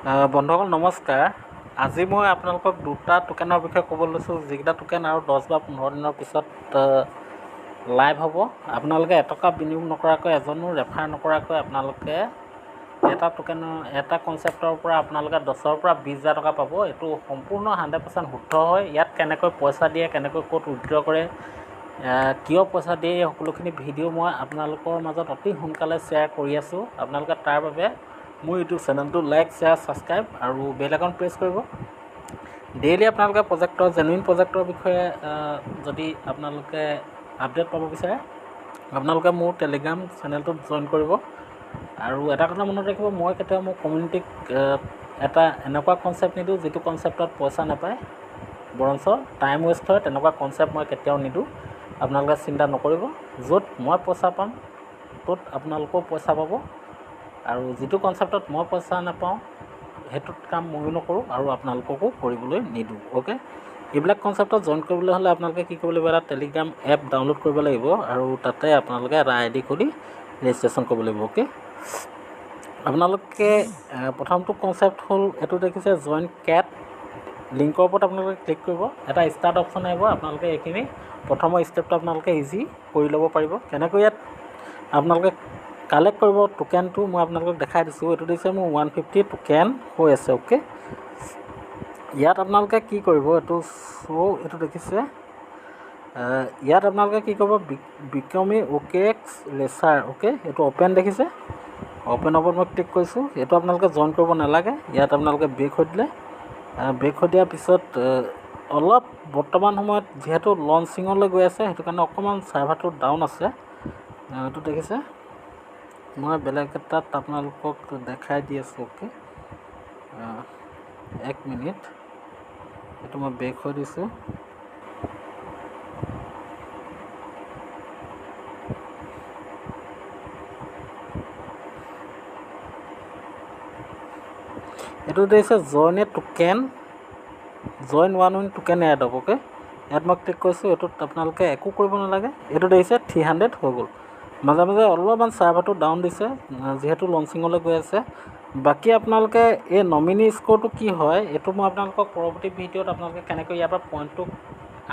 বন্ধুসকল নমস্কাৰ। আজি মই আপোনালোকক দুটা টোকেনৰ বিষয়ে ক'ব লৈছোঁ, যিকেইটা টোকেন আৰু 10 বা 15 দিনৰ পিছত লাইভ হ'ব। আপোনালোকে এটকা বিনিয়োগ নকৰাকৈ, এজনো ৰেফাৰ নকৰাকৈ আপোনালোকে এটা টোকেনৰ এটা কনচেপ্টৰ পৰা আপোনালোকে 10ৰ পৰা 20 হাজাৰ টকা পাব। এইটো সম্পূৰ্ণ 100% শুদ্ধ হয়। ইয়াত কেনেকৈ পইচা দিয়ে, কেনেকৈ ক'ত উইড্ৰ কৰে, কিয় পইচা দিয়ে, এই সকলোখিনি ভিডিঅ' মই আপোনালোকৰ মাজত অতি সোনকালে শ্বেয়াৰ কৰি আছোঁ। আপোনালোকে তাৰ বাবে মোৰ ইউটিউব চেনেলটো লাইক, শ্বেয়াৰ, ছাবস্ক্ৰাইব আৰু বেল আইকন প্ৰেছ কৰিব। ডেইলি আপোনালোকে প্ৰজেক্টৰ, জেনুইন প্ৰজেক্টৰ বিষয়ে যদি আপোনালোকে আপডেট পাব বিচাৰে, আপোনালোকে মোৰ টেলিগ্ৰাম চেনেলটোত জইন কৰিব। আৰু এটা কথা মনত ৰাখিব, মই কেতিয়াও মোৰ কমিউনিটিক এটা এনেকুৱা কনচেপ্ট নিদিওঁ যিটো কনচেপ্টত পইচা নাপায়, বৰঞ্চ টাইম ৱেষ্ট হয়। তেনেকুৱা কনচেপ্ট মই কেতিয়াও নিদিওঁ, আপোনালোকে চিন্তা নকৰিব। য'ত মই পইচা পাম ত'ত আপোনালোকেও পইচা পাব, আৰু যিটো কনচেপ্টত মই পইচা নাপাওঁ সেইটোত কাম ময়ো নকৰোঁ আৰু আপোনালোককো কৰিবলৈ নিদিওঁ। অ'কে, এইবিলাক কনচেপ্টত জইন কৰিবলৈ হ'লে আপোনালোকে কি কৰিব লাগিব, এটা টেলিগ্ৰাম এপ ডাউনলোড কৰিব লাগিব আৰু তাতে আপোনালোকে এটা আই ডি খুলি ৰেজিষ্ট্ৰেশ্যন কৰিব লাগিব। অ'কে, আপোনালোকে প্ৰথমটো কনচেপ্ট হ'ল এইটো দেখিছে জইন কেট লিংকৰ ওপৰত আপোনালোকে ক্লিক কৰিব, এটা ষ্টাৰ্ট অপশ্যন আহিব। আপোনালোকে এইখিনি প্ৰথমৰ ষ্টেপটো আপোনালোকে ইজি কৰি ল'ব পাৰিব। কেনেকৈ ইয়াত আপোনালোকে কালেক্ট কৰিব টোকেনটো মই আপোনালোকক দেখাই দিছোঁ। এইটো দিছে মোৰ 150 টোকেন হৈ আছে। অ'কে, ইয়াত আপোনালোকে কি কৰিব, এইটো শ্ব' এইটো দেখিছে, ইয়াত আপোনালোকে কি কৰিব, বিকমি অ'কে এক্স ৰেচাৰ। অ'কে, এইটো অ'পেন দেখিছে, অ'পেন ওপৰত মই ক্লিক কৰিছোঁ। এইটো আপোনালোকে জইন কৰিব নালাগে, ইয়াত আপোনালোকে বেক হৈ দিলে। বেক হৈ দিয়াৰ পিছত অলপ বৰ্তমান সময়ত যিহেতু লঞ্চিঙলৈ গৈ আছে, সেইটো কাৰণে অকণমান ছাৰ্ভাৰটো ডাউন আছে। এইটো দেখিছে, মই বেলেগ এটাত আপোনালোকক দেখাই দি আছোঁ। অ'কে, এক মিনিট, এইটো মই বেক হৈ দিছোঁ। এইটো দিছে join a token, join one win token airdrop. Okay, ইয়াত মই ক্লিক কৰিছোঁ। এইটোত আপোনালোকে একো কৰিব নালাগে। এইটো দেখিছে 300 হৈ গ'ল। মাজে মাজে অলপমান ছাৰ্ভাৰটো ডাউন দিছে যিহেতু লঞ্চিঙলৈ গৈ আছে। বাকী আপোনালোকে এই নমিনি স্ক'ৰটো কি হয় এইটো মই আপোনালোকক পৰৱৰ্তী ভিডিঅ'ত আপোনালোকে কেনেকৈ ইয়াৰ পৰা পইণ্টটো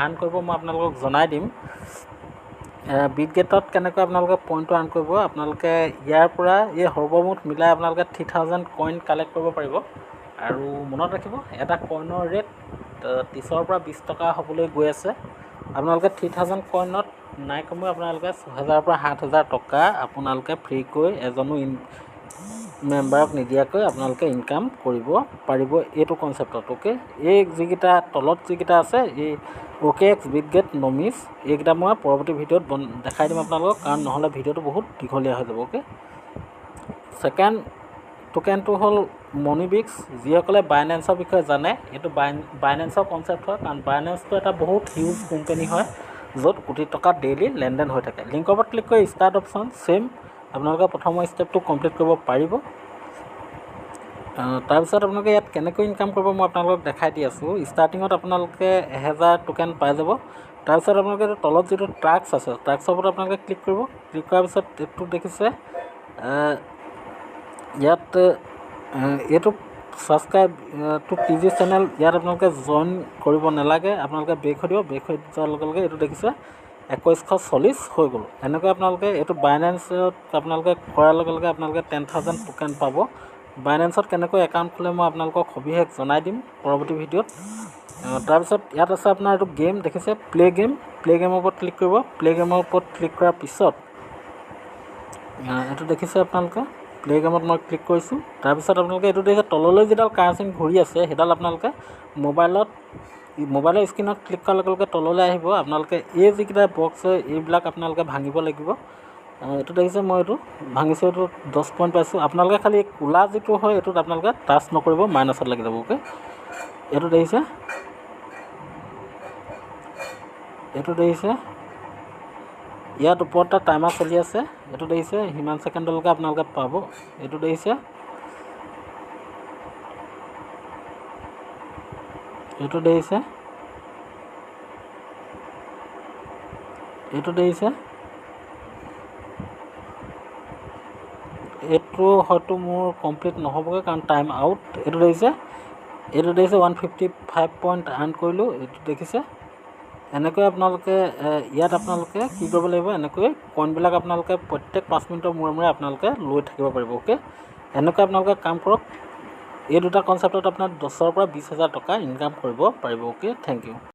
আৰ্ণ কৰিব মই আপোনালোকক জনাই দিম। বিটগেটত কেনেকৈ আপোনালোকে পইণ্টটো আৰ্ণ কৰিব, আপোনালোকে ইয়াৰ পৰা এই সৰ্বমুঠ মিলাই আপোনালোকে 3000 কইন কালেক্ট কৰিব পাৰিব। আৰু মনত ৰাখিব, এটা কইনৰ ৰেট 30ৰ পৰা 20 টকা হ'বলৈ গৈ আছে। আপোনালোকে 3000 কইনত নাই কমেও আপোনালোকে 6000ৰ পৰা 7000 টকা আপোনালোকে ফ্ৰীকৈ এজনো মেম্বাৰক নিদিয়াকৈ আপোনালোকে ইনকাম কৰিব পাৰিব এইটো কনচেপ্টত। অ'কে, এই যিকেইটা তলত যিকেইটা আছে এই অ'কে এক্স বিটগেট নমিজ, এইকেইটা মই পৰৱৰ্তী ভিডিঅ'ত দেখাই দিম আপোনালোকক, কাৰণ নহ'লে ভিডিঅ'টো বহুত দীঘলীয়া হৈ যাব। অ'কে, ছেকেণ্ড টোকেনটো হ'ল মনিবিক্স। যিসকলে বাইনেন্সৰ বিষয়ে জানে, এইটো বাইনেন্সৰ কনচেপ্ট হয়, কাৰণ বাইনেন্সটো এটা বহুত হিউজ কোম্পানী হয় য'ত কোটি টকা ডেইলি লেনদেন হৈ থাকে। লিংকৰ ওপৰত ক্লিক কৰি ষ্টাৰ্ট অপশ্যন ছেইম, আপোনালোকে প্ৰথমৰ ষ্টেপটো কমপ্লিট কৰিব পাৰিব। তাৰপিছত আপোনালোকে ইয়াত কেনেকৈ ইনকাম কৰিব মই আপোনালোকক দেখাই দি আছোঁ। ষ্টাৰ্টিঙত আপোনালোকে 1000 টোকেন পাই যাব। তাৰপিছত আপোনালোকে তলত যিটো টাস্ক আছে, টাস্কৰ ওপৰত আপোনালোকে ক্লিক কৰিব। ক্লিক কৰাৰ পিছত এইটো দেখিছে, ইয়াত এইটো subscribe two T G channel, ইয়াত আপোনালোকে জইন কৰিব নালাগে, আপোনালোকে বেক হৈ দিব। বেক হৈ যোৱাৰ লগে লগে এইটো দেখিছে 2140 হৈ গ'ল। এনেকৈ আপোনালোকে এইটো বাইনেন্সত আপোনালোকে কৰাৰ লগে লগে আপোনালোকে 10000 টোকেন পাব। বাইনেন্সত কেনেকৈ একাউণ্ট খোলে মই আপোনালোকক সবিশেষ জনাই দিম পৰৱৰ্তী ভিডিঅ'ত। তাৰপিছত ইয়াত আছে আপোনাৰ এইটো গেম দেখিছে, প্লে গেম। প্লে গেমৰ ওপৰত ক্লিক কৰিব। প্লে গেমৰ ওপৰত ক্লিক কৰাৰ পিছত এইটো দেখিছে আপোনালোকে, প্লে গেমত মই ক্লিক কৰিছোঁ। তাৰপিছত আপোনালোকে এইটো দেখিছে তললৈ যিডাল কাৰচিন ঘূৰি আছে সেইডাল আপোনালোকে মোবাইলৰ স্ক্ৰীণত ক্লিক কৰাৰ লগে লগে তললৈ আহিব। আপোনালোকে এই যিকেইটা বক্স হয় এইবিলাক আপোনালোকে ভাঙিব লাগিব। এইটো দেখিছে, মই এইটো ভাঙিছোঁ, এইটো 10 পইণ্ট পাইছোঁ। আপোনালোকে খালি এই ক'লা যিটো হয় এইটোত আপোনালোকে টাচ নকৰিব, মাইনাছত লাগি যাব। অ'কে, এইটো দেখিছে, এইটো দেখিছে, ইয়াত ওপৰত এটা টাইমাৰ চলি আছে, এইটো দেখিছে, সিমান ছেকেণ্ডলৈকে আপোনালোকে পাব। এইটো দেখিছে, এইটো দেখিছে, এইটো দেখিছে, এইটো হয়তো মোৰ কমপ্লিট নহ'বগৈ, কাৰণ টাইম আউট। এইটো দেখিছে, এইটো দেখিছে, 155 পইণ্ট আৰ্ণ কৰিলোঁ, এইটো দেখিছে। এনেকৈ আপোনালোকে ইয়াত আপোনালোকে কি কৰিব লাগিব? এনেকৈ কইনবিলাক আপোনালোকে প্ৰত্যেক 5 মিনিটৰ মূৰে মূৰে আপোনালোকে লৈ থাকিব পাৰিব। অ'কে, এনেকৈ আপোনালোকে কাম কৰক। এই দুটা কনচেপ্টত আপোনাৰ 10ৰ পৰা 20 হাজাৰ টকা ইনকাম কৰিব পাৰিব। Okay, thank U.